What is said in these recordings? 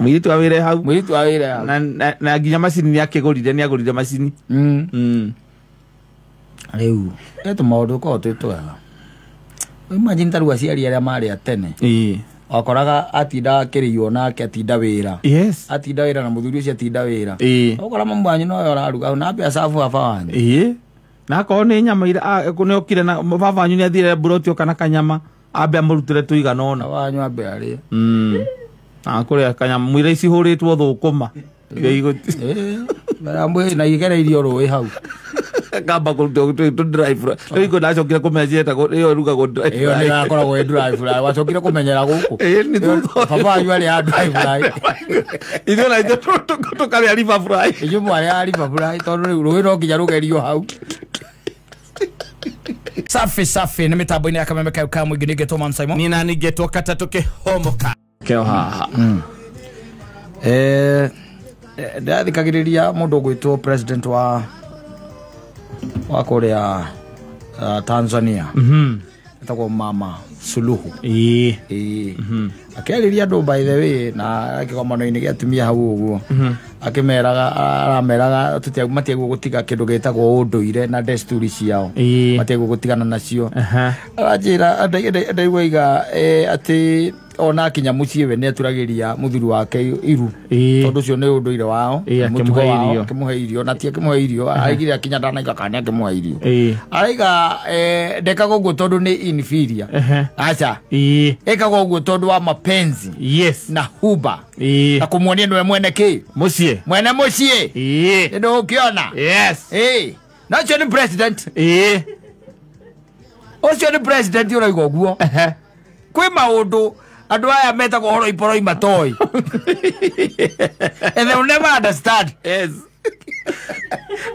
Mũirĩtu wa wĩra hau. Mũirĩtu wa wĩra hau. Na nginya macini nĩakĩgũrire, nĩagũrire macini. Rĩu etu maũndũ korwo twĩ twega. Imagine ta rĩu aciari arĩa marĩ a tene. Wakoraga atinda akĩrĩio nake atinda wĩra. Yes. Atinda wĩra na mũthuri ũcio atinda wĩra. Ũkora mamu wanyu nowe ũraruga na ambe acabu baba wanyu. Na akorwo nĩ nyama nĩokire na baba wanyu nĩathire mburoti kana kanyama ambe amũrutĩre tũigana ũna. Baba wanyu ambe arĩe. Na kũrĩa kanyama mwĩre icihũrĩtwo thũkũma. Na igereirio rũĩ hau. Kamba kũruta tũ dry fry. Rĩu iko ndacokire kũmenya cietagwo ĩyo ĩrugagwo dry fry. Ĩyo nĩrakoragwo ĩ dry fry. Wacokire kũmenyera gũkũ. Nĩ thutha. Baba wanyu arĩa dry fry. Ithuĩ na ithuĩ tũkarĩa river fry. Inyuĩ mwarĩa river fry tondũ rĩu rũĩ no nginya rũgerio hau. Safi safi nĩ mĩtambo-inĩ ya Kameme kau ka mũingĩ nĩngetwo Man Simon. Niĩ nani ngetwo Katatũ Kĩhomoka. Kĩo haha. Ndĩrathikagĩrĩria mũndũ ũgwĩtwo president wa kũrĩa Tanzania. Etagwo Mama Suluhu. Akĩarĩria andũ by the way na kĩgomano-inĩ gĩa atumia hau ũguo. Akĩmeraga arameraga matiagwo gũtiga kĩndũ gĩtagwo ũndũire na desturi ciao. Matiagwo gũtigana nacio. Aranjĩra ndaigua iga atĩ ona akinya mũciĩ we nĩaturagĩria mũthuri wake iru. Tondũ ũcio nĩ ũndũire wao. Mũtugo wao, akĩmũhe irio na ti akĩmũhe irio araigire akinya ndanaiga kana nĩ akĩmũhe irio. Araiga ndekaga ũguo tondũ nĩ inferior. Aca. Ekaga ũguo tondũ wa mapenzi. Yes. Na huba. Na kũmuonia nĩwe mwene kĩ? Mũciĩ. Mwene mũciĩ. Nĩndũgũkĩona. Yes. Na ũcio nĩ president. Ũcio nĩ president ũrauga ũguo. Kwĩ maũndũ andũ aya metagwo horoi poroi matoi. And they will never understand. Yes.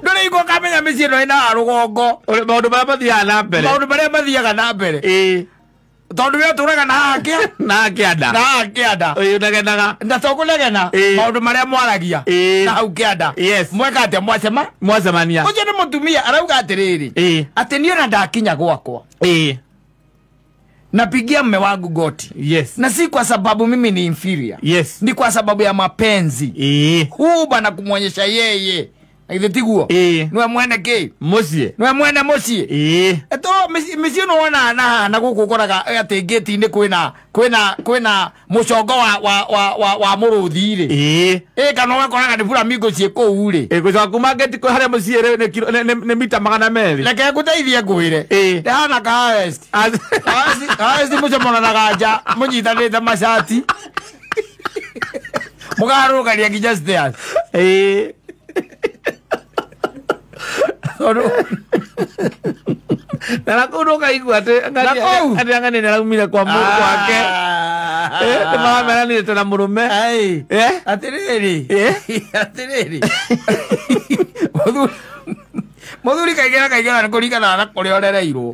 Ndũrĩ igua ũkamenya mĩciĩ ĩno ĩna rũgongo. Maũndũ marĩa mathiaga na mbere. Maũndũ marĩa mathiaga na mbere. Tondũ we ũtũraga na haha kĩa? Na kĩanda. Na haha kĩanda. Ũnegenaga. Na to kũnegena. Maũndũ marĩa mwaragia. Na hau kĩanda. Yes. Mweka atĩa mwacema? Mwacemania. Ũcio nĩ mũtumia arauga atĩrĩrĩ. Atĩ niĩ ona ndakinya gwakwa. Napigia mme wangu goti. Yes. Na si kwa sababu mimi ni inferior. Yes. Ni kwa sababu ya mapenzi. Huba na kumwonyesha yeye. Na ithe tiguo. Niwe mwene kĩ? Mũciĩ. Niwe mwene mũciĩ. Eto mĩciĩ no wona na gũkũ ũkoraga atĩ ngĩti-inĩ kwĩna mũcongo wa mũrũthi rĩ. Kana ũgakoraga nĩ flamingo ciĩ kũu rĩ. Gũcoka kuma ngĩti kwĩ harĩa mũciĩ rĩ nĩ mita 200. Reke ngũteithie ngwĩre. Ndĩhana ka West. West mũcomonanaga nja mũnyitanĩte macati. Mũkaharũrũkania nginya stairs. Na kũu ndũkaigua atĩ ang'ani nĩaraumire kwa gwake. Nĩmarameranĩte na mũrũme. Atĩrĩrĩ. Atĩrĩrĩ. Mũthuri kaingĩ na kaingĩ nĩ kũringana na kũrĩa ũrereirwo.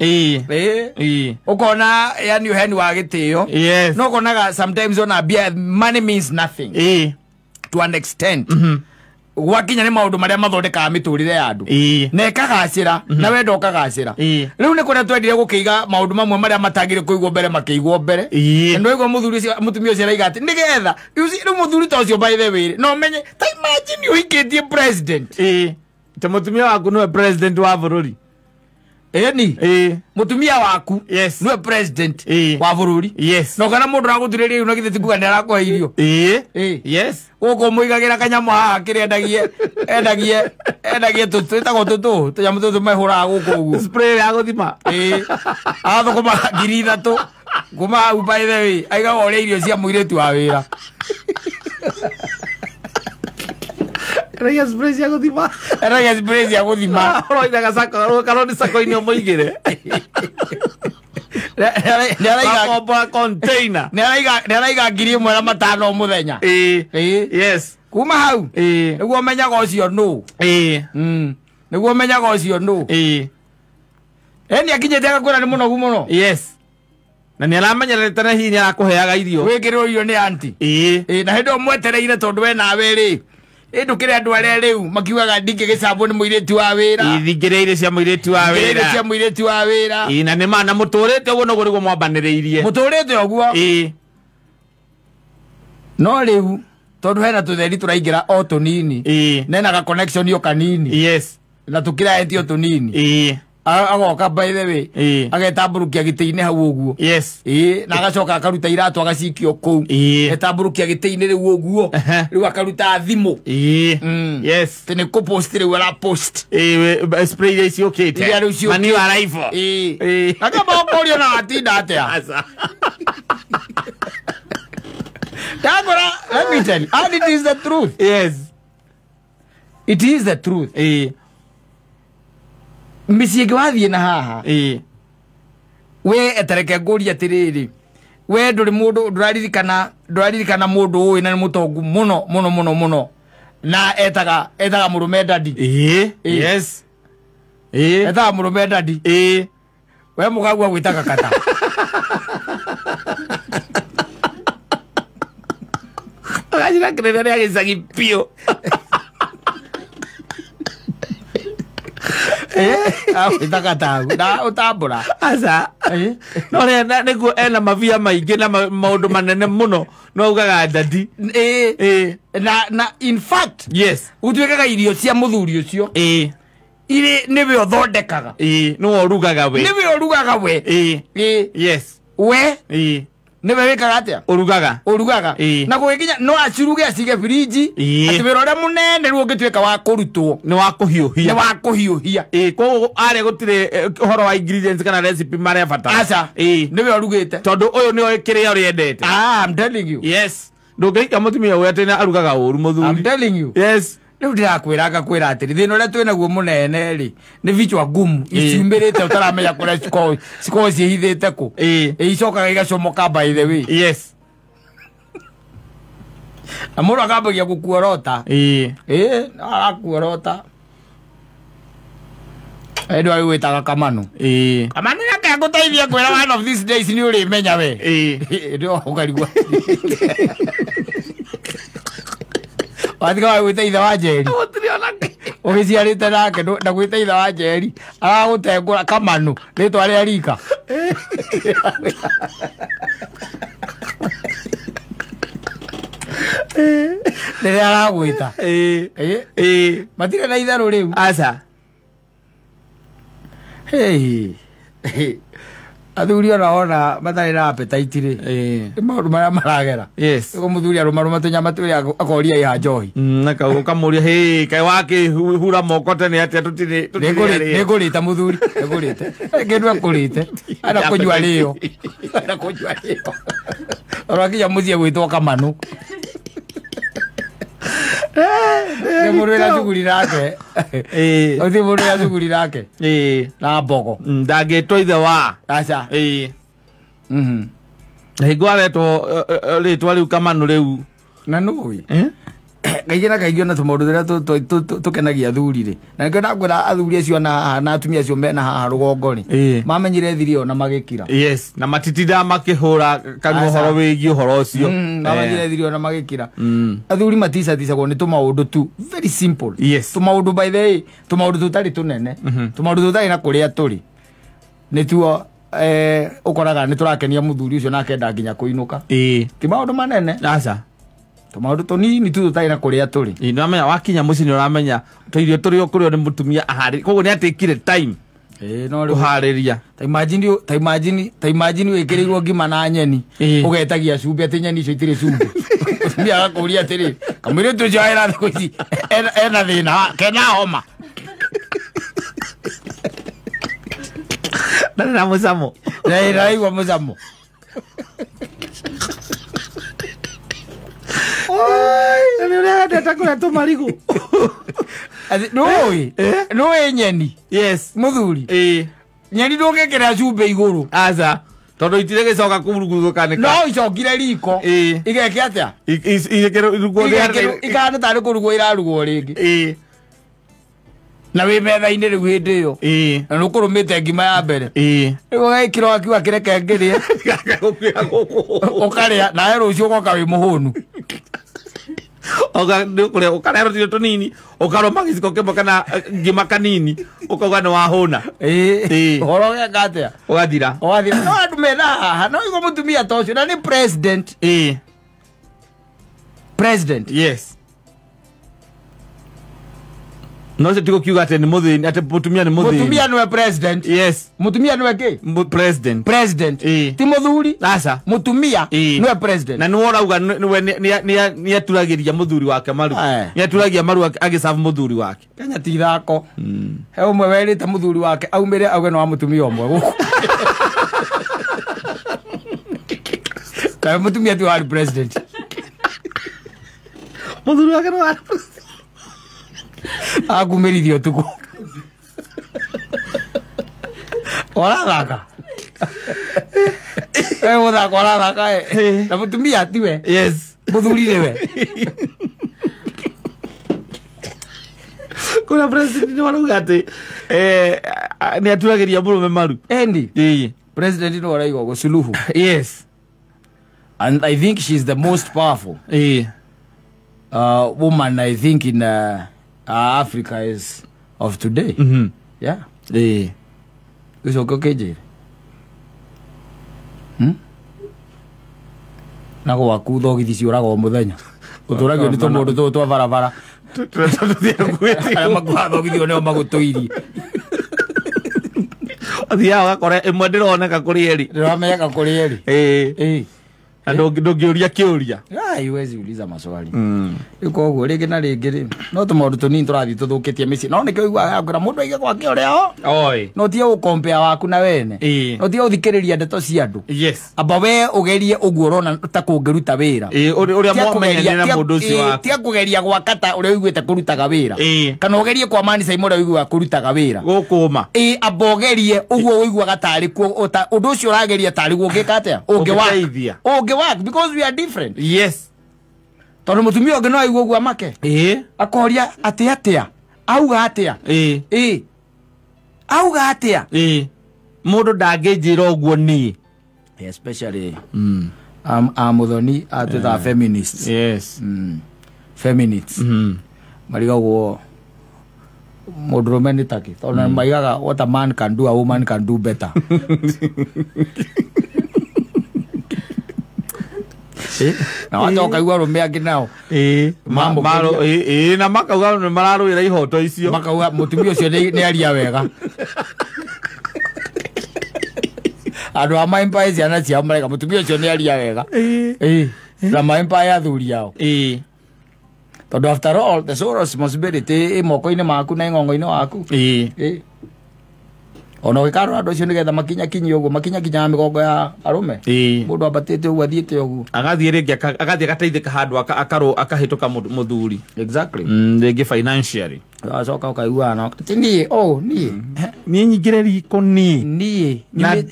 Ũkona yani ũheani wa gĩtĩo. Yes. No ũkonaga sometimes ona mbia money means nothing. To an extent. Gwakinya nĩ maũndũ marĩa mathondekaga mĩtũrĩre ya andũ. Na ĩkagacĩra na wenda ũkagacĩra. Rĩu nĩ kũrĩa twendire gũkĩiga maũndũ mamwe marĩa matagĩrĩire kũigwo mbere makĩigwo mbere. Na nĩwaigua mũthuri ũcio mũtumia ũcio araiga atĩ nĩgetha rĩu mũthuri ta ũcio by the way no menye ta imagine ũhikĩtie president. Ta mũtumia waku nĩwe president wa bũrũri. Ĩni. Mũtumia waku Yes. nĩwe president wa bũrũri. Yes. No kana mũndũ aragũturĩria iru na githĩ ti kuga nĩarakũhe irio. Yes. Gũkũ mũigagĩra kanyamũ haha kĩrĩa endagie twĩtagwo tũtũ tũnyamũ tũtũ mehũraga gũkũ ũguo. Spray ya gũthima. Agathũkũma 3,000 kuma hau by the way aigaga ũrĩa irio cia mũirĩtu wa wĩra. Endagia spray cia gũthima. Endagia spray cia gũthima. Ũroigaga sako karoni sako-inĩ ũmũigĩre. Akombora container. Nĩaraiga 1,500 o mũthenya. Yes. Kuma hau nĩguo ũmenyaga ũcio nũ. Nĩguo ũmenyaga ũcio nũ. Ĩni akinyĩte agakwĩra nĩ mũnogu mũno. Yes. Na nĩaramenyerete na hihi nĩarakũheaga irio. Wĩkĩrĩrwo irio nĩ aunty. Na hĩndĩ ĩyo mwetereire tondũ we nawe rĩ ndũkĩrĩ andũ arĩa rĩu makiugaga ndingĩgĩcambwo nĩ mũirĩtu wa wĩra. Ithingĩrĩire cia mũirĩtu wa wĩra. Ithingĩrĩire cia mũirĩtu wa wĩra. Na nĩ ma na mũtũrĩte ũguo noguo nĩguo mwambanĩrĩirie. Mũtũrĩte ũguo. No rĩu Tondu hena tutheri turaingira o tunini. Nena ga connection yo kanini. Yes. Na tukiraetio tunini. Agoka by the way. Agetamburukia giti-ini hau uguo. Yes. Na agacoka akaruta iratu agacikio kuu. Etamburukia giti-ini riu uguo. Riu akaruta thimu. Yes. Tene ko post riu ara post. Spray iria ciukite. Mani wa rifle. Akamba ukorio na atinda atia. Dagora, let me tell you, and it is the truth. Yes. It is the truth. Mĩciĩ ĩngĩ wathiĩ na haha we etereke ngũrie atĩrĩrĩ we ndũrĩ mũndũ ndũraririkana mũndũ ũĩ na nĩ mũtongu mũno mũno mũno mũno na etaga mũrũme dadi. Yes. Etaga mũrũme dadi. We mũkagua gwĩtaga kata. Agacira kĩrĩra rĩa gĩcagi biũ. Agwĩtaga na ũtambũra. Aca. No rĩa nĩguo ena mabia maingĩ na maũndũ manene mũno no augaga dadi. Na in fact yes ũtuĩkaga irio cia mũthuri ũcio irĩ nĩwe ũthondekaga. Nĩwe ũrugaga we. Nĩwe ũrugaga we. Yes. We nĩwe wĩkaga atĩa? Ũrugaga. Ũrugaga. Na gũgĩkinya no aciruge acige firiji atĩ wĩra ũrĩa mũnene rĩu ũngĩtuĩka wa kũrutwo nĩ wa kũhiũhia. Nĩ wa kũhiũhia. Koguo arĩa gũtirĩ ũhoro wa ingredients kana recipe marĩa batara. Aca. Nĩwe ũrugĩte. Tondũ ũyũ nĩoĩ kĩrĩa ũrĩa endete. I'm telling you. Yes. Ndũngĩika mũtumia ũyũ atĩ arugaga ũru mũthuri. I'm telling you. Yes. Rĩu ndĩrakwĩra ngakwĩra atĩrĩ thĩna ũrĩa twĩnaguo mũnene rĩ nĩ vichwa ngumu iciumĩrĩte ũtaramenya kũrĩa cikoragwo ciĩhithĩte kũ. Icokaga igacomoka by the way. Yes. Na mũndũ akambagia gũkuorota. Arakuorota. Andũ arĩa wĩtaga Kamanu. Kamanu nake agũteithie kwĩra one of these days nĩ ũrĩmenya we. Nĩ ũkarigwo. Watiga wa gwĩta ithe wa Njeri. Ũgĩciarĩte nake na gwĩta ithe wa Njeri aragũtengũra Kamanu rĩtwa rĩa rika. Rĩrĩa aragwĩta. Matirĩ na itherũ rĩu. Aca. Athuri ona ona matarĩ na appetite rĩ nĩ maũndũ marĩa maragera. Yes. Ũguo mũthuri arũmarũma tũnyama twĩrĩ akoria iha njohi. Na ũkamũria hĩ kaĩ wakĩhura moko tene atĩa tũtirĩ. Nĩngũrĩte mũthuri nĩngũrĩte. Kĩndũ ekũrĩte ana kũnyua rĩo. Ana kũnyua rĩo. Oro akinya mũciĩ gwĩtwo Kamanu. Nĩ mũndũ wĩna cuguri nake. Ũthiĩ mũndũ wĩna cuguri nake. Na mbogo. Ndangĩtwo ithe wa. Aca. Na hingo aretwo rĩtwa rĩu Kamanu rĩu. Na nũĩ. Kaingĩ na kaingĩ ona tũmaũndũ tũrĩa tũkenagia athuri rĩ. Na nĩkĩo ndakwĩra athuri acio na atumia acio mena haha rũgongo rĩ. Mamenyire thiri ĩyo na magĩkira. Yes. Na matitindaga makĩhũra kanua ũhoro wĩgiĩ ũhoro ũcio. Mamenyire thiri ĩyo na magĩkira. Athuri maticaticagwo nĩ tũmaũndũ tu very simple. Yes. Tũmaũndũ by the way, tũmaũndũ tũtarĩ tũnene. Tũmaũndũ tũtarĩ na kũrĩa tũrĩ. Nĩtuo ũkoraga nĩ tũrakenia mũthuri ũcio na akenda nginya kũinũka. Ti maũndũ manene. Aca. Tũmaũndũ tũnini tu tũtarĩ na kũrĩa tũrĩ. Nĩũramenya wakinya mũciĩ nĩũramenya tũirio tũrĩa ũkũrĩo nĩ mũtumia aharĩria. Koguo nĩatekire time kũharĩria. Ta imagine wĩkĩrĩirwo ngima na nyeni ũgetagia cumbĩ atĩ nyeni icio itirĩ cumbĩ. Mũtumia agakũria atĩrĩ kamũirĩtu ũcio wĩra thikũ ici ena thĩna kena homa. Ndarĩ na mũcamo. Ndaraigua mũcamo. Nĩ ũrĩa endete kũrĩa tũmarigũ. Nũĩ nyeni. Yes. Mũthuri. Nyeni ndũngĩkĩra cumbĩ igũrũ. Aca. Tondũ itirĩ gĩcoka kũruguthũkanĩka. No icokire riko. Igeke atĩa? Ikahana tarĩ kũrugwo irarugwo rĩngĩ. Na wĩ metha-inĩ rĩu hĩndĩ ĩyo. Na nĩũkũrũmĩte ngima ya mbere. Rĩu ũgekĩra wakiuga kĩreke ngĩrĩe. Ũkarĩa nawe rũciũ ũgoka wĩ mũhũnu. Ũkarĩa tũirio tũnini ũkarũma gĩciko kĩmwe kana ngima kanini ũkauga nĩ wahũna. Ũhoro ũgeka atĩa? Ũgathira. Ũgathira. No andũ mena haha no igua mũtumia ta ũcio na nĩ president. President. Yes. No se tiko kiuga ati ni muthini ati mutumia ni muthini. Mutumia niwe president. Yes. Mutumia niwe ki? President. President. Ti muthuri? Aca. Mutumia niwe president. Na niwe urauga niwe ni aturagiria muthuri wake maru. Ni aturagia maru agiserve muthuri wake. Kenya ti ithako. He umwe werite muthuri wake aumire auge no wa mutumia umwe guku. Ka mutumia ti wari president. Muthuri wake no wari president. Agumĩrithio ũtukũ. Ũrathaka. Mũthako ũrathaka ĩ. Na mũtumia tiwe. Yes. Mũthuri nĩwe. Kuna president nĩ warauga atĩ nĩ aturagĩria mũrũme maru. Endi. Ĩĩ. President nĩ waraiga ũguo Suluhu. Yes. And I think she's the most powerful. Ĩĩ. Woman I think in Africa is of today. Mm-hmm. Yeah. Eh. Ucoke ũkĩnjĩre. Na gwaku thogithi ciũraga o mũthenya. Ũtũragio nĩ tũmũndũ tũtũ twa barabara. Arĩa makuaga thogithi nĩo magũtũirie. Athiaga ũgakora ĩmwe ndĩroneka kũrĩ erĩ. Ndĩramenyeka kũrĩ erĩ. Ĩĩ. Ĩĩ. Na ndũngĩũria kĩũria. Haiwezi uliza maswali. Koguo rĩngĩ na rĩngĩ rĩ no tũmaũndũ tũnini tũrathiĩ tũthũkĩtie mĩciĩ. No nĩkĩo ũiguaga kwĩra mũndũ aige gwake ũrĩa oĩ. No tige gũkompea waku na wene. No tige gũthikĩrĩria ndeto cia andũ. Yes. Amba we ũgerie ũguo ũrona ta kũngĩruta wĩra. Ũrĩa mwamenyanire na mũndũ ũcio waku. Tiga kũgeria gwaka ta ũrĩa ũiguĩte kũrutaga wĩra. Kana ũgerie kwa Manisa ũrĩa ũiguaga kũrutaga wĩra. Gũkũma. Amba ũgerie ũguo ũiguaga tarĩ kuo ũndũ ũcio ũrageria tarĩ guo ũngĩka atĩa? Ũngĩteithia. Ũngĩ work because we are different. Yes. Tondu mutumia ũngĩ no aigue ũguo amake. Akoria atĩ atĩa? Auga atĩa? Auga atĩa? Mũndũ ndangĩnjĩra ũguo niĩ. Especially Muthoni atwĩtaga feminists. Yes. Feminists. Marigagwo mũndũrũme nĩ takĩ tondũ maigaga what a man can do a woman can do better. Na wacoka igua arũme angĩ nao na makauga nĩ mararũĩra ihoto icio makauga mũtumia ũcio nĩ aria wega. Andũ a maempire ciana ciao mareka mũtumia ũcio nĩ aria wega. Na maempire athuri ao. Tondũ after all the sole responsibility ĩ moko-inĩ maku na ng'ongo-inĩ waku. Ona ũgĩkarora andũ acio nĩgetha makinyakinyie ũguo makinyakinyaga mĩgongo ya arũme. Mũndũ ambatĩte ũguo athiĩte ũguo agathiĩ rĩngĩ agathiĩ agateithĩka handũ akahĩtũka mũthuri. Exactly. Rĩngĩ financially. Wacoka ũkaiguana nao ti niĩ niĩ niĩ nyingĩre riko niĩ niĩ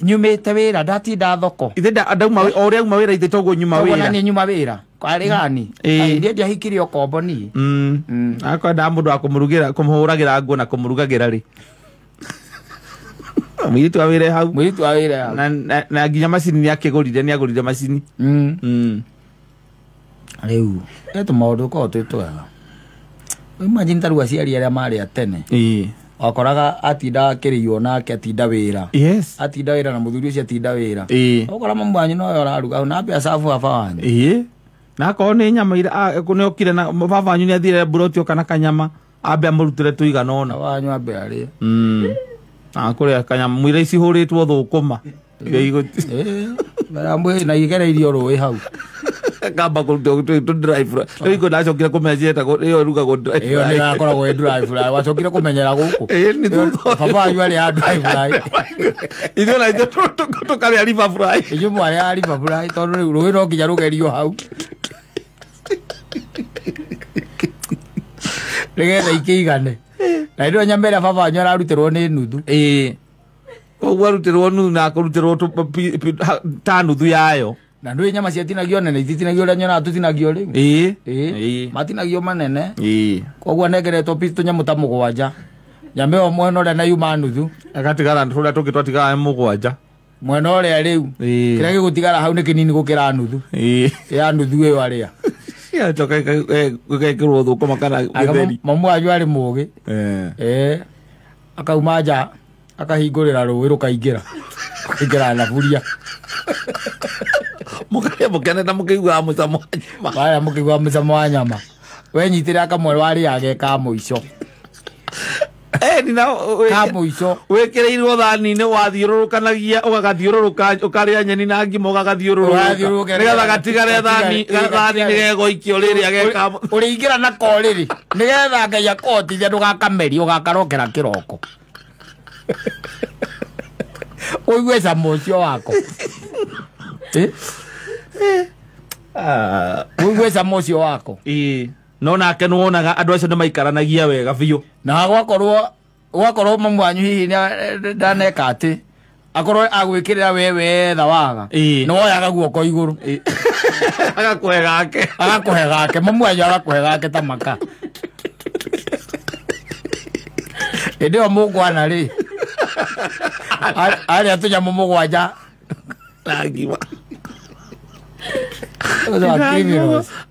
nyumĩte wĩra ndatinda thoko ithe ndauma o ũrĩa auma wĩra ithe toguo nyuma wĩra na niĩ nyuma wĩra kwarĩ gani niĩ ndiahikirie ũkombo niĩ. Akwendaga mũndũ wa kũmũrugĩra kũmũhũragĩra nguo na kũmũrugagĩra rĩ. Mũirĩtu wa wĩra hau. Mũirĩtu wa wĩra hau. Na nginya macini nĩakĩgũrire nĩagũrire macini. Rĩu he tũmaũndũ tũkoragwo twĩ twega. Imagine ta rĩu aciari arĩa marĩ a tene. Wakoraga atinda akĩrĩio nake atinda wĩra. Yes. Atinda wĩra na mũthuri ũcio atinda wĩra. Ũkora mamu wanyu nowe ũraruga hau na ambe acabu baba wanyu. Na akorwo nĩ nyama nĩokire na baba wanyu nĩathire mburoti kana kanyama ambe amũrutĩre tũigana ũna. Baba wanyu ambe arĩe. Kũrĩa kanyama mwĩra ici hũrĩtwo thũkũma. Na igereirio rũĩ hau. Kamba kũruta tũ dry fry. Rĩu iko ndacokire kũmenya cietagwo ĩyo ĩrugagwo dry fry. Ĩyo nĩ yakoragwo ĩ dry fry. Wacokire kũmenyera gũkũ. Nĩ thutha. Baba wanyu arĩ a dry fry. Ithuĩ ona ithuĩ tũkarĩa river fry. Inyuĩ mwarĩ a river fry tondũ rĩu rũĩ no nginya rũgerio hau. Nĩgetha ikĩigane. Na ĩyo nyama ĩrĩa baba wanyu ararutĩrwo nĩ nuthu. Koguo arutĩrwo nuthu na akũrutĩrwo ta nuthu yayo. Na ndũĩ nyama ciatinagio nene ititinagio ũrĩa nyonaga tũtinagio rĩu. Matinagio manene. Koguo anengeretwo piece tũnyamũ ta mũgwanja. Nyama ĩyo mwena ũrĩa na yuma nuthu. Agatigara tũrĩa tũngĩ twatigara mũgwanja. Mwena ũrĩa rĩu kĩrĩa gĩgũtigara hau nĩ kĩnini gũkĩra nuthu. Ya nuthu ĩyo arĩa. Yacoka ĩgekĩrwo thũkũma kana gĩtheri. Mamu wanyu arĩ mũgĩ. Akauma nja akahingũrĩra rũĩ rũkaingĩra. Rũkaingĩra thaburia. Mũkarĩa mũkenete mũkĩiguaga mũcamo wa nyama. Warĩa mũkĩiguaga mũcamo wa nyama. Wenyitĩra kamwe warĩage ka mũico. Eni na ka mũico wĩkĩrĩirwo thani-inĩ wathiũrũrũkanagia ũgagathiũrũrũka ũkarĩa nyeni na ngima ũgagathiũrũrũka nĩgetha gatigare thani nĩgegũikio rĩrĩa geka ũrĩingĩra nako rĩrĩ nĩgetha Ngai akũhotithia ndũgakamerie ũgakarokera kĩroko ũigue cama ũcio wako. Ũigue cama ũcio wako. No nake nĩwonaga andũ acio nĩmaikaranagia wega biũ na gwakorwo mamu wanyu hihi ndaneka atĩ akorwo agwĩkĩrĩra we wetha waga nĩwoyaga guoko igũrũ agakũhe gake agakũhe gake mamu wanyu agakũhe gake ta maka hĩndĩ ĩyo mũkwana rĩ arĩa tũnyamũ mũgwanja na ngima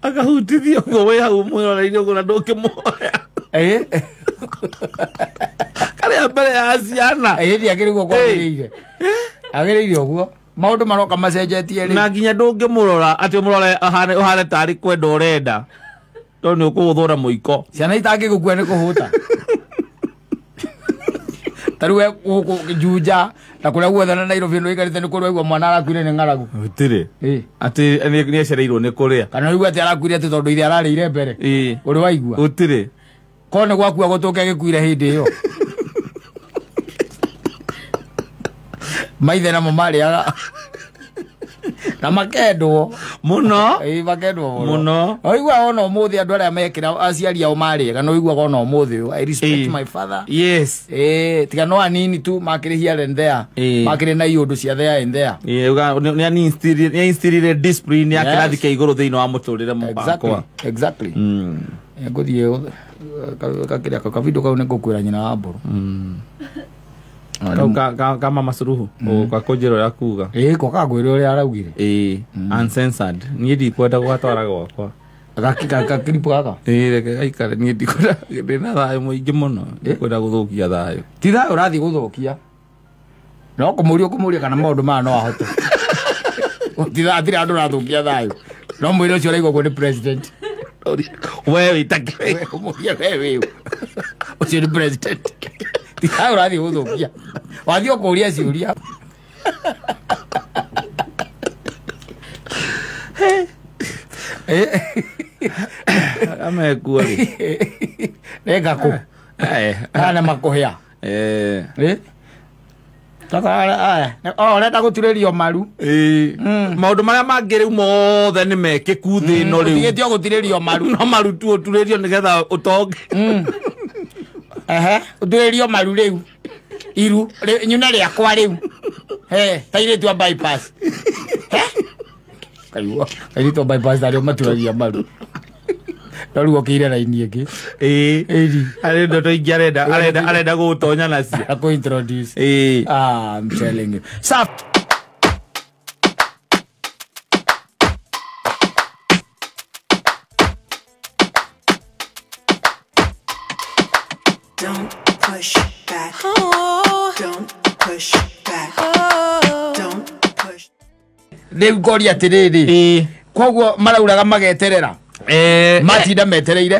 akahutithia ũguo wĩ hau mwĩroreire ũguo na ndũngĩmuoya karĩa mbere ya ciana ndiagĩrĩire ũguo kwagĩrĩire agĩrĩire ũguo maũndũ maroka macenjetie rĩ na nginya ndũngĩmũrora atĩ ũmũrore ũhane tarĩ kwenda ũrenda tondũ nĩ ũkũgũthwo na mũiko ciana itangĩgũkua nĩ kũhũta ta rĩu we gũkũ Juja na kũrĩa guothe na Nairobi nĩ ũikarĩte nĩ kũrĩa mwana arakuire nĩ ng'aragu gũtirĩ atĩ nĩ acereirwo nĩ kũrĩa kana ũigua atĩ arakuire atĩ tondũ ithe ararĩire mbere ũrĩ waigua gũtirĩ korwo nĩ gwakua gũtũke gĩkuire hĩndĩ ĩyo maithe namo marĩaga na makendwo mũno makendwo mũno ũiguaga ona ũmũthĩ andũ arĩa mekĩra aciari ao marĩega no ũiguaga ona ũmũthĩ ũyũ I respect my father yes tiga no anini tu makĩrĩ here and there makĩrĩ na iũndũ cia there and there nĩ instilire discipline ya kĩrathi kĩa igũrũ thĩinĩ wa mũtũrĩre wakwa exactly ngũthiĩ gakĩrĩa kabindo kau nĩ ngũkwĩra nyina wa mbũrũ kau ka mama Suluhu gakũnjĩra ũrĩa kuga ko kangwĩra ũrĩa araugire uncensored niĩ ndikwenda gũgatwara gwakwa gakiripu gaka reke gaikare niĩ ndikwenda ndĩna thayũ mũingĩ mũno ndikwenda gũthũkia thayũ ti thayũ ũrathiĩ gũthũkia no kũmũria ũkũmũria kana maũndũ maya no ahote hatirĩ handũ ũrathũkia thayũ no mwĩre ũcio ũraigua ũguo nĩ president we wĩtakĩrĩ ũmũrie we wĩũ ũcio nĩ president ti thayũ ũrathiĩ gũthũkia wathiĩ ũkũria ciũria amekuo rĩ nĩngakũ kana makũhĩa ũrenda gũturĩrio maru maũndũ marĩa mangĩ rĩu mothe nĩ mekĩku thĩ ĩno rĩu ũtigĩtio gũturĩrio maru no maru tu ũturĩrio nĩgetha ũtonge ũturĩrio maru rĩu iru nyune rĩakwa rĩu ta irĩtu a bypass kaigua airĩtu a bypass arĩa maturagia maru no rĩu okĩire raini ĩngĩ arĩ ndoto ingĩ arenda gũgũtonya nacio akũ introduce I'm telling you Safi. Don't push back. Oh. Don't push back. Oh. Don't push. Rĩu ngoria atĩrĩrĩ koguo marauraga mageterera matinda metereire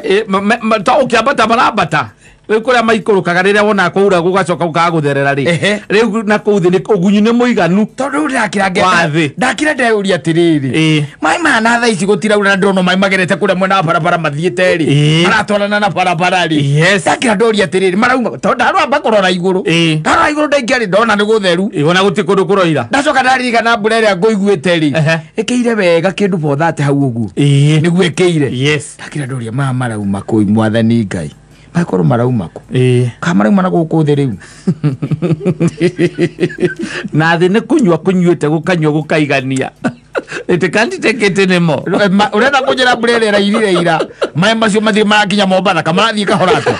to ũkĩambata marambata rĩu kũrĩa maikũrũkaga rĩrĩa wona kwaura gũgacoka gũkaga gũtherera rĩ rĩu na kũu thĩ ũgunyu nĩ mũiganu tondũ rĩu ndakĩra ndeyũria atĩrĩrĩ maĩ maya na thaa ici gũtiraura na ndĩrona maĩ magerete kũrĩa mwena wa barabara mathiĩte rĩ maratwarana na barabara rĩ ndakĩra ndoria atĩrĩrĩ marauma tondũ ndaramba kũrora igũrũ ndarora igũrũ ndaingĩra rĩ ndona nĩ gũtheru ona gũtirĩ kũndũ kũroira ndacoka ndaririkana mbura ĩrĩa ngũiguĩte rĩ ĩkĩire wega kĩndũ bothate hau ũguo nĩguo ĩkĩire ndakĩra ndoria maya marauma kũu mwathani Ngai makorwo marauma kũ ka marauma na gũkũ thĩ rĩu na thĩ nĩ kũnyua kũnyuĩte gũkanyua gũkaigania it can't take it anymore ũrenda kũnjĩra mbura ĩrĩa ĩrairire ira maĩ macio matirĩ marakinya Mombatha ka marathiĩ kahora atĩa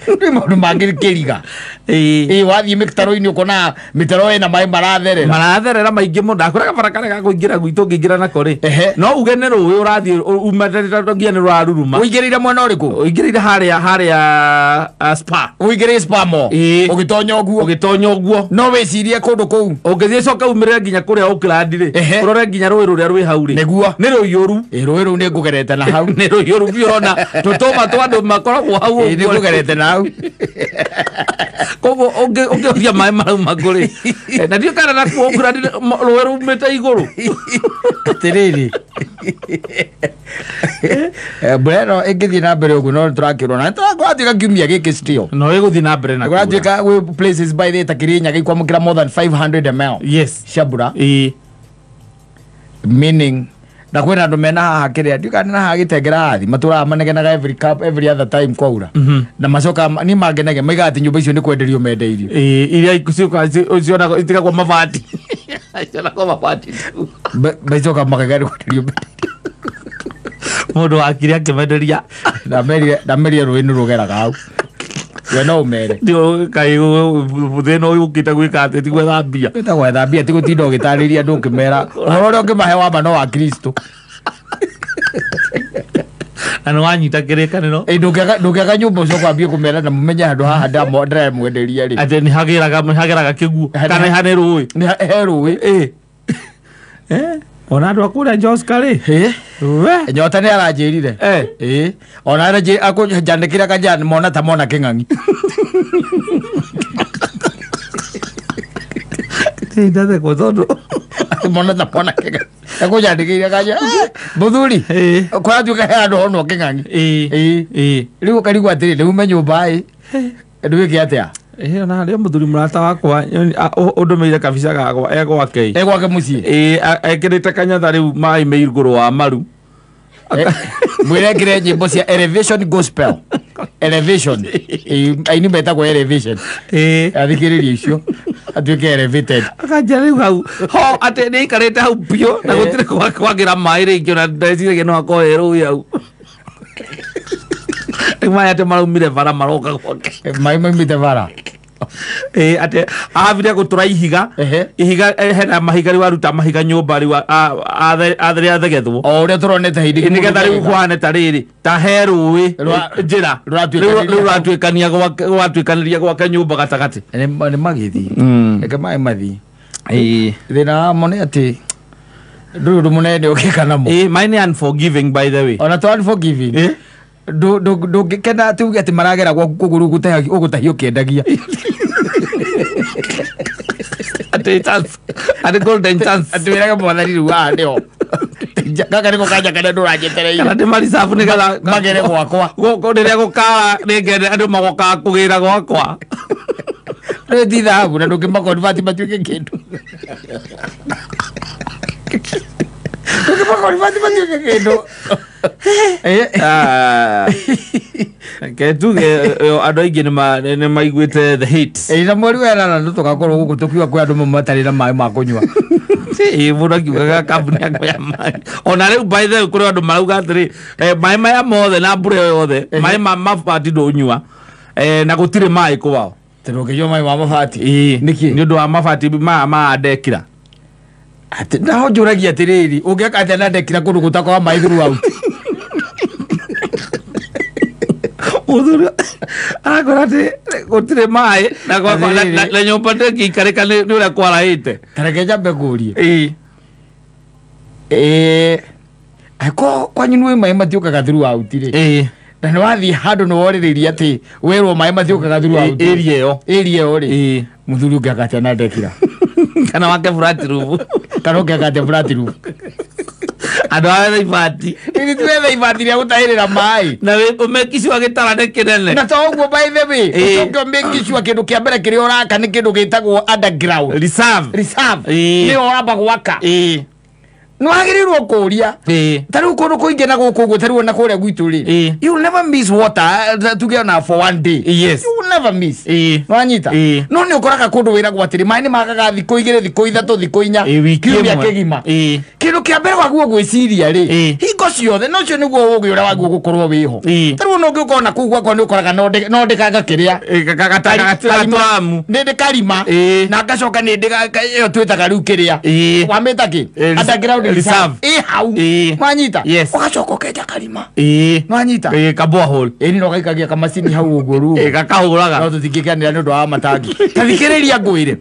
nĩ maũndũ mangĩ kĩriga Ĩ wathiĩ mĩtaro-inĩ ũkona mĩtaro ĩna maĩ maratherera. Maratherera maingĩ mũno. Ndakwĩra kabara karĩa ga kũingĩra gwitũ ũngĩingĩra nako rĩ. No uge nĩ rũĩ ũrathiĩ umĩte nginya nĩ rũraruruma. Ũingĩrĩire mwena ũrĩkũ? Ũingĩrĩire harĩa spa. Ũingĩrĩire spa mo. Ũgĩtonya ũguo. Ũgĩtonya ũguo. No wĩcirie kũndũ kũu. Ũngĩthiĩ coka umĩrĩre nginya kũrĩa Oakland rĩ. Ũrore nginya rũĩ rũrĩa rwĩ hau rĩ. Nĩguo. Nĩ rũiyũru. Rũĩ rũu nĩ ngũgerete na hau. Nĩ rũiyũru biũ ũrona tũtũma twa andũ makoragwo hau ũguo. Nĩ ngũgerete na hau. Koguo ũngĩũria maĩ marauma kũ rĩ. Na ndiũĩ kana nakuo Oakland rũĩ rumĩte igũrũ. Atĩrĩrĩ. Mbura ĩno ĩngĩthiĩ na mbere ũguo no tũrakĩrwo na tũratuĩka kiumia gĩkĩ still. No ĩgũthiĩ na mbere na kuura. Kũratuĩka gwĩ places by the ta Kirinyaga ikwamũkĩra more than 500 ml. Yes. Cia mbura. Ĩĩ. Meaning na kwĩna andũ mena haha kĩrĩa ndiũĩ kana haha gĩtengera hathi matũraga manegenaga every cup every other time kwaura. Na macoka ni mangenage maigaga atĩ nyũmba icio nĩ kwenderio mendeirio. Ĩĩ iria ciũkaga cionagwo itigagwo mabati. Cionagwo mabati tu. Macoka makaiga nĩ kwenderio mendeirio. Mũndũ wakire akĩmenderia. Ndamerire rũĩ nĩ rũgeraga hau. We no ũmere. Ndio kaĩ thĩna ũyũ ũkĩte gwĩka atĩ ti gwetha mbia. Gwĩta gwetha mbia ti gũtinda ũgĩtarĩria andũ ũkĩmera ũhoro ũrĩa ũngĩmahe wa ma no wa Kristo. Na nĩ wanyita kĩrĩkanĩro. Ĩ ndũngĩaka nyũmba ũcoke wambie kũmera na mũmenye handũ haha ndĩramwenderia rĩ. Atĩ nĩ hageraga kĩguũ kana nĩ rũĩ. Nĩ he rũĩ. Ĩ. Ona andũ a kũrĩa Joska rĩ. We. Nyota nĩ aranjĩrire. Ĩ. Ona akũnjandĩkĩra kanja mona ta mona kĩng'ang'i. Ndathekwo tondũ mona ta mona kĩng'ang'i. Akũnjandĩkĩire kanja mũthuri kũratuĩka he handũ honwo kĩng'ang'i. Ĩ. Rĩu ũkarigwo atĩrĩ rĩu ume nyũmba ĩ ndwĩke atĩa? Ona harĩa mũthuri mũrata wakwa ũndũmĩire kabica gakwa e gwake. E gwake mũciĩ. Ĩ ekĩrĩte kanyatha rĩu maĩ me igũrũ wa maru. Mwĩre ekĩre nyĩmbo cia Elevation Gospel. Elevation. Aini metagwo Elevation. Athikĩrĩrie icio atuĩke elevated. Akanja rĩu hau ho atĩ nĩ aikarĩte hau biũ na gũtirĩ kwagĩra maĩ rĩngĩ ona ndeciragia no akorwo e rũĩ hau. Rĩu maĩ atĩ maraumire bara maroka gwake. Maĩ maumĩte bara. Atĩ ahavire gũtũra ihiga. Ihiga hena mahiga rĩu aruta mahiga nyũmba rĩu athegethwo. O ũrĩa tũronete hĩndĩ nĩgetha rĩu kũhane ta rĩrĩ ta he rũĩ njĩra rĩu rũratuĩkania gwake rũratuĩkanĩria gwake nyũmba gatagatĩ. Nĩ magĩthiĩ. Reke maĩ mathiĩ. Thĩna wamo nĩ atĩ ndũrĩ ũndũ mũnene ũngĩka namo. Maĩ nĩ unforgiving by the way. Ona to unforgiving. Ndũngĩkena tuge atĩ maragera gwaku kũgũrũ ũgũtahio ũkĩendagia. Atĩ chance. Atĩ golden chance. Atĩ wĩrage mwathani rĩu haha nĩho. Gaka nĩko kanja karĩa ndũranjetereire. Kana ndĩmaricabu nĩgetha magere gwakwa. Gũkũ rĩrĩa gũkara nĩngende andũ magokaga kũgĩra gwakwa. Rĩu ti thahabu na ndũngĩmakonvati matuĩke kĩndũ. Ndũngĩmakonvati matuĩke kĩndũ. Ke tuge andũ aingĩ nĩ maiguĩte the hate. Na mweri wa ĩnana nĩ tũgakorwo gũkũ tũkiuga kwĩ andũ matarĩ na maĩ ma kũnyua. Mũndũ akiugaga kambuni yakwa ya maĩ. Ona rĩu by the way kũrĩ andũ marauga atĩrĩ maĩ maya mothe na mbura ĩyo yothe maĩ ma mabati ndũnyua na gũtirĩ maĩ kwao. Tũngĩnyua maĩ ma mabati. Nĩkĩ? Nĩ ũndũ wa mabati maya ma ndekira. Atĩ naho njũragia atĩrĩrĩ ũngĩaka atĩa na ndekira kũndũ gũtakoragwo maĩ throughout. Mũthuri arakora atĩ gũtirĩ maĩ na nyũmba ndĩngĩikarĩka nĩ ũrĩa kwarahĩte. Ta reke njambe ngũrie. Angĩkorwo kwanyu nĩ maĩ matiũkaga throughout rĩ. Na nĩ wathiĩ handũ nĩ worĩrĩria atĩ werwo maĩ matiũkaga throughout. Area ĩyo. Area ĩyo rĩ. Mũthuri ũngĩaka atĩa na ndekira. Kana wake flat roof. Kana ũngĩaka atĩa flat roof. Andũ a wetha ibati. Ĩni ti wetha ibati rĩa gũtahĩrĩra maĩ. Na ũmeki sure gĩtara nĩ kĩnene. Na to ũguo by the way. Ũcoke ũmake sure kĩndũ kĩa mbere kĩrĩa ũraka nĩ kĩndũ gĩtagwo underground. Reserve. Reserve. Nĩyo wamba gwaka. Nĩ wagĩrĩirwo kũũria. Ta rĩu kũndũ kũingĩ na gũkũ ũguo ta rĩu ona kũrĩa gwitũ rĩ. You will never miss water tuge ona for one day. Yes. You will never miss. Nĩwanyita? No nĩ ũkoraga kũndũ wĩragwo atĩrĩ maĩ nĩ magaga thikũ igĩrĩ thikũ ithatũ thikũ inya kiumia kĩgima. Kĩndũ kĩa mbere wagwo gwĩciria rĩ hingo Hingo ciothe no cio niguo ugi uria waguo gukorwo wiho. Tariu no ngiukona kuu gwakwa ni ukoraga no ndikaga kiria gaturamu ni ndikarima na ngacoka ni iyo twitaga riu kiria wamita ki underground reserve i hau nwanyita ugacoka ukenja karima nwanyita ka borehole ni no gaikagia kamacini hau uguo ru gakahuraga no tutingikanira ni undu wa matangi tathikiriria ngwire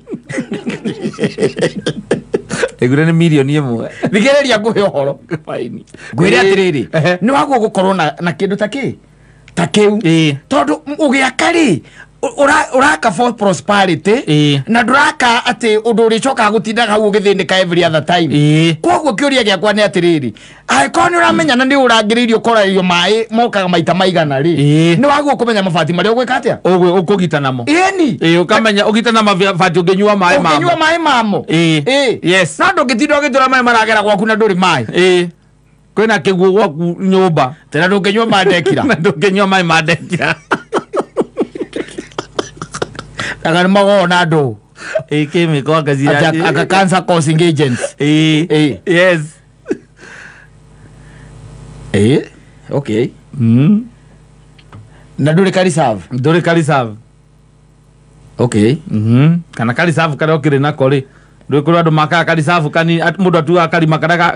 Egure ni milioni ĩmwe. Thikĩrĩria ngũhe ũhoro. Ngwĩre atĩrĩrĩ, nĩ wagwo gũkorwo na kĩndũ ta kĩ? Ta kĩu. Tondũ ũgĩaka rĩ, ũraka for prosperity na ndũraka atĩ ũndũ ũrĩcokaga gũtindaga hau ũgĩthĩnĩka every other time. Koguo kĩũria gĩakwa nĩ atĩrĩrĩ, angĩkorwo nĩ ũramenya na nĩ ũrangĩrĩirio ũkorerio maĩ mokaga maita maigana rĩ, nĩ wagwo kũmenya mabati marĩa ũgwĩka atĩa? Ũkũgita namo. Ĩni. Ũkamenya ũgita na mabati ũngĩnyua maĩ mamo. Ũngĩnyua maĩ mamo. Yes. Na ndũngĩtinda ũgĩtũra maĩ maragera gwaku na ndũrĩ maĩ. Kwĩna kĩguũ gwaku nyũmba. Tena ndũngĩnyua mandekira. Na ndũngĩnyua maĩ mandekira. Aga magona andu chemical akazira aka cancer causing agents. Yes. Okay. Na nduri ka reserve. Nduri ka reserve. Okay. Kana ka reserve karia ukiri nako ri nduri kuri andu makaga ka reserve kani mundu atuaga karima karia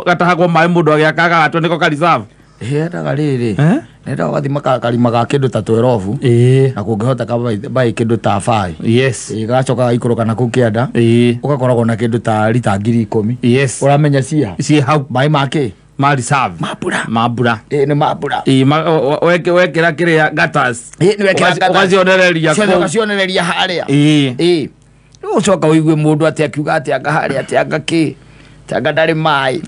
gatahagwo mai mundu agiakaga gatwe niko ka reserve. Endaga riri nenda ugathima karima ga kindu ta 12 na kungihota ka bai kindu ta 5. Yes. Gacoka gaikũrũka na kũu kĩanda ugakoragwo na kindu ta rita 10,000. Yes. Uramenya cia ci hau mai make ma reserve mabura mabura ni mabura wekira kiria gutters ni wekira gutters ugacionereria kuu ugacionereria haria riu ucoka uigue mundu ati akiuga ati anga haria ati anga ki anga ndari mai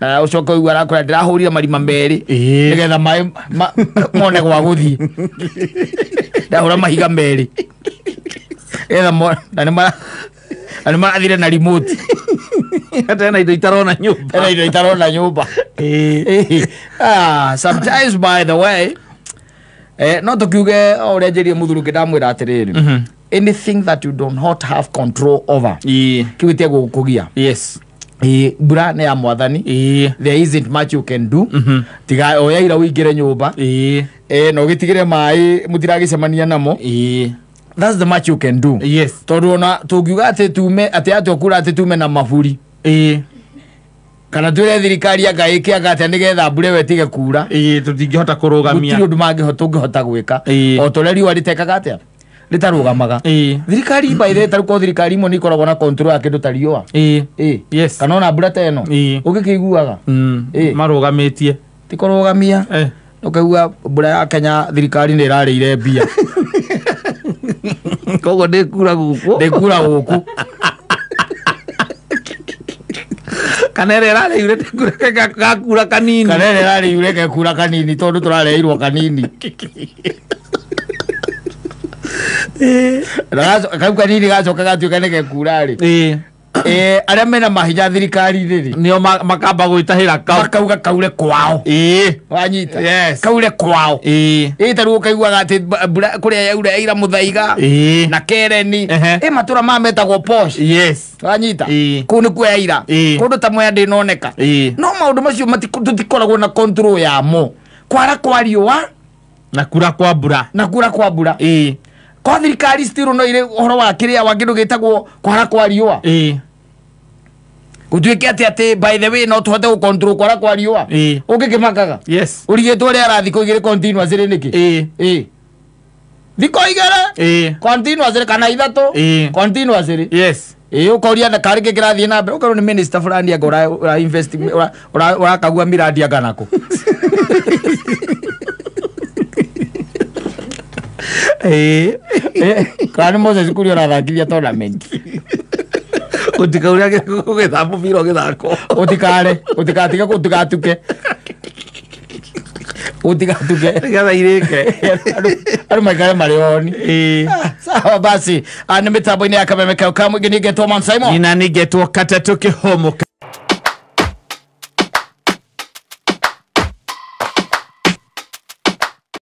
na ucoka uigua arakora ndirahurire marima meri nigetha mai mone gwa guthii ndahura mahiga meri nigetha na nimarathire na remote hata na indo itarona nyumba na indo itarona nyumba. Sometimes by the way no tukiuge o uria njirie muthuruki ndamwira atiriri, anything that you do not have control over kiu gĩtiagũkũgia. Yes. Mbura nĩ ya mwathani. There isn't much you can do. Tiga oya ira uingire nyumba na ũgĩtigĩre maĩ mũtiragĩcemania namo. That's the much you can do. Yes. Tondu ona tungiuga ati tume ati atokura ati tume na maburi kana twire thirikari anga ĩke anga atia nigetha mbura ĩyo ĩtige kura tutingĩhota kũrũgamia. Gũtirĩ ũndũ mangĩhota tũngĩhota gwĩka o ta ũrĩa riũa rĩtekaga atĩa rĩtarũgamaga. Thirikari by the way tarĩ ko thirikari imwe nĩ ikoragwo na control ya kĩndũ ta riũa. Yes. Kana ona mbura ta ĩno ũngĩkĩiguaga marũgamĩtie ti kũrũgamia ũkaigua mbura ya Kenya thirikari nĩ ĩrarĩire mbia koguo ndĩkura gũkũ ndĩkura gũkũ kana ĩrĩa ĩrarĩire ndĩkura gakura kanini kana ĩrĩa ĩrarĩire gekura kanini tondũ tũrareirwo kanini kau kanini gacoka gatuĩka nĩ gekura rĩ arĩa mena mahinya thirikari-inĩ rĩ nĩo makamba gwĩtahĩra kau makauga kaure kwao. Wanyita kaure kwao. Ta rĩu ũkaiguaga atĩ mbura kũrĩa yaura yaira Mũthaiga na Kereni matũra maya metagwo posh. Yes. Wanyita kũu nĩkuo yaira kũndũ ta Mwea ndĩnoneka. No maũndũ macio tũtikoragwo na control yamo kwara kwa riũa na kura kwa mbura na kura kwa mbura. Kwa thirikari still no ire ũhoro wa kĩrĩa wa kĩndũ gĩtagwo kwara kwa riũa gutuike ati ati by the way no tuhote gu control kwara kwa riũa ũngĩkĩmakaga. Yes. Ũrigĩtwo ũrĩa arathi thikũ igĩrĩ continuous rĩ nĩkĩ thikũ igĩrĩ continuous rĩ kana ithatũ continuous rĩ. Yes. Ũkoria na karĩ kĩ kĩrathiĩ na mbere ũkerwo nĩ minister fulani anga ũra invest ũrakagua miradi anga nakũ. Kana nĩ Moses Kuria ũrathakithia tournament. Ũtikaũria gũgĩtha mũbira ũgĩthakwo ũtikare ũtikatiga ũtigatuke ũtigatuke nĩgetha irĩke andũ maikare marĩ oni. Sawa basi nĩ mĩtambo-inĩ ya Kameme kau ka mũingĩ nĩ ngetwo Man Simon nina nĩ ngetwo Katatũ Kĩhomo.